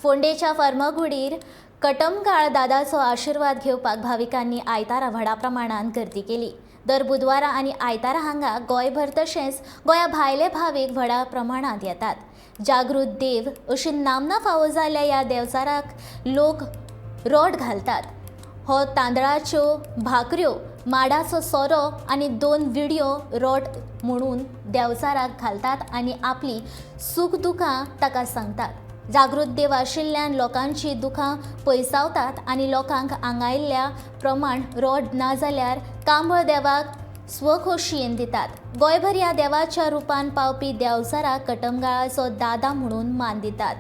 फोंडेच्या फर्मागुडीर कटमगाळ दादाचो आशिर्वाद घेवपाक भाविकांनी आयतारा व्हडा प्रमाणात गर्दी केली. दर बुधवारा आनी आयतारा हांगा गोंयभर तशेंच गोंया भायले भावीक व्हडा प्रमाणात येतात. जागृत देव अशी नामना फावो जाल्ल्या ह्या देवचाराक लोक रोट घालतात. हो तांदळाच्यो भाकऱ्यो, माडाचो सोरो आनी 2 विडयो रोट म्हणून देवचाराक घालतात आनी आपली सूख दुखां ताका सांगतात. जागृत देव आशिल्ल्यान लोकांची दुखां पयसावतात आनी लोकांक आंगायल्ल्या प्रमाण रोट ना जाल्यार कांबळ देवाक स्वखोशयेन दितात. गोंयभर ह्या देवाच्या रुपान पावपी देवचाराक कटमगाळाचो दादा म्हणून मान दितात.